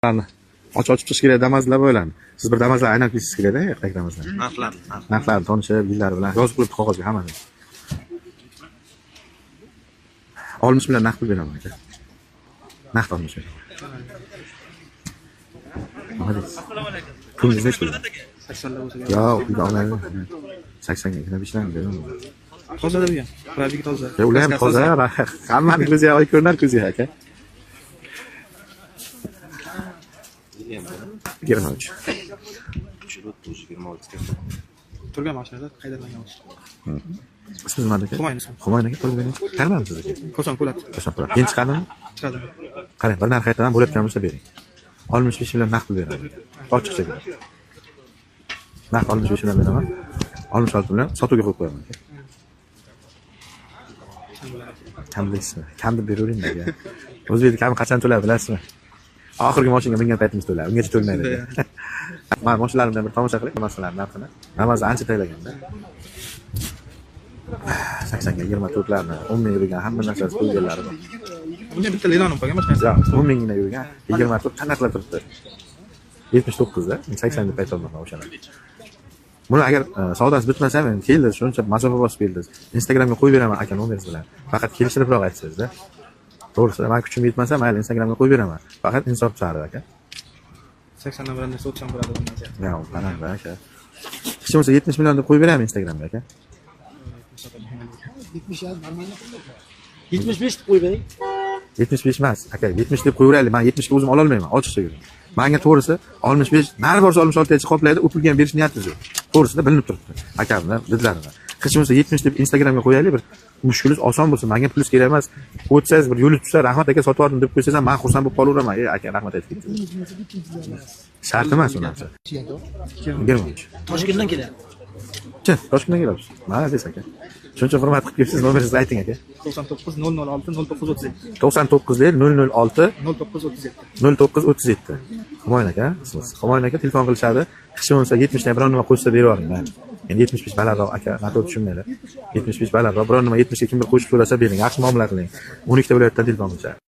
Ochib ochib chiqish kerak Damazlar bo'larni. Siz bir Damazlar aylanib ketishingiz kerakda, yoqdagi Damazlar. Narxlar. Narxlarni tanishib, yillari bilan yozib qo'yibdi qog'ozga hammasini. 60 million naqd pul beraman aka. Naqd 60 million. Nima deysiz? Pulingiz nechi pul? 80 bo'lsa. Yo'q, uyda olmayman. 80 ga 25 dan beraman. Toza da bu ham. Probik toza. Ya ular ham toza, hammani ko'ziga oy ko'rinar ko'ziga aka. 23. 26. Turgan mashinada qaytarilgan bo'lsa. Ismingiz nima aka? Humoyun ismi. Humoyun aka, qo'l bering. Qayerdansiz aka? Ko'son Po'lat. Ko'son Po'lat. Keyin chiqadimi? Chiqadi. Qarang, bir narx aytaman, bo'layotgan bo'lsa bering. 65 million naqd pul beraman. Ochiqcha beraman. Naqd 65 million beraman. 66 million sotuvga qo'yib qo'yaman aka. Kam deysizmi? Kam deb beravering aka. O'zbekda kam qachon to'ladi bilasizmi? Oxirgi mashinaga mingan paytimiz to'ladi, ungacha to'lmaydi. Men mashinalarimdan bir tomosha qiling, masalan, narxini. Namozni ancha taylaganda. 80 ga 24 larni, 10 ming yurgan hamma narsasi qo'yganlari bor. Bunga bitta Leylanib qolgan mashinasi. Yo'q, 10 minggina yurgan, 24 qanaqa turibdi. 79 da, 80 deb aytolmayman o'shani. Buni agar savdosi bitmasa ham endi keldi, shuncha masofa bosib keldi. Instagramga qo'yib beraman aka nomeringiz bilan. Faqat kelishtiribroq aytsangiz-da. To'g'risi, men kuchim yetmasa, mayli Instagramga qo'yib beraman. Faqat insof sari aka. 80 dan bilan narsa o'tsam bo'ladi bu narsa. Yo'q, baland aka. Hech bo'lmasa 70 million deb qo'yib beraman Instagramga aka. 75 deb qo'yib bering. 75 emas, aka, 70 deb qo'yaveraylik. Men 70 ga o'zim ola olmayman, ochiqcha yuraman. Menga to'g'risi 65, nari borsa 66 gacha qoplaydi, u pulga ham berish niyatingiz yo'q. To'g'risida bilinib turibdi. Akamni didlarini. Hech bo'lmasa 70 deb Instagramga qo'yaylik, bir mushkulingiz oson bo'lsin, menga pulus kerak emas. O'tsangiz bir yo'li tushsa, rahmat aka sotib oldim deb qo'ysangiz ham men xursand bo'lib qolaveraman. Ey aka, rahmat aytib ketdingiz. Shart emas u narsa. 23. Toshkentdan kelyapti. Chin, Toshkentdan kelyapsiz. Молодец aka. Shuncha hurmat qilib kelibsiz, nomeringizni ayting aka. 99 006 0937. 99 006 0937. 0937. Humoyun aka, ismingiz. Humoyun aka telefon qilishadi. Hech bo'lmasa 70 dan biron nima qo'shsa berib yuboring mayli. Endi 75 balandroq aka, noto'g'ri tushunmanglar. 75 balandroq, biron nima 70 ga kimdir qo'shib so'rasa bering, yaxshi muomala qiling. 12 ta viloyatdan telefon qilishadi.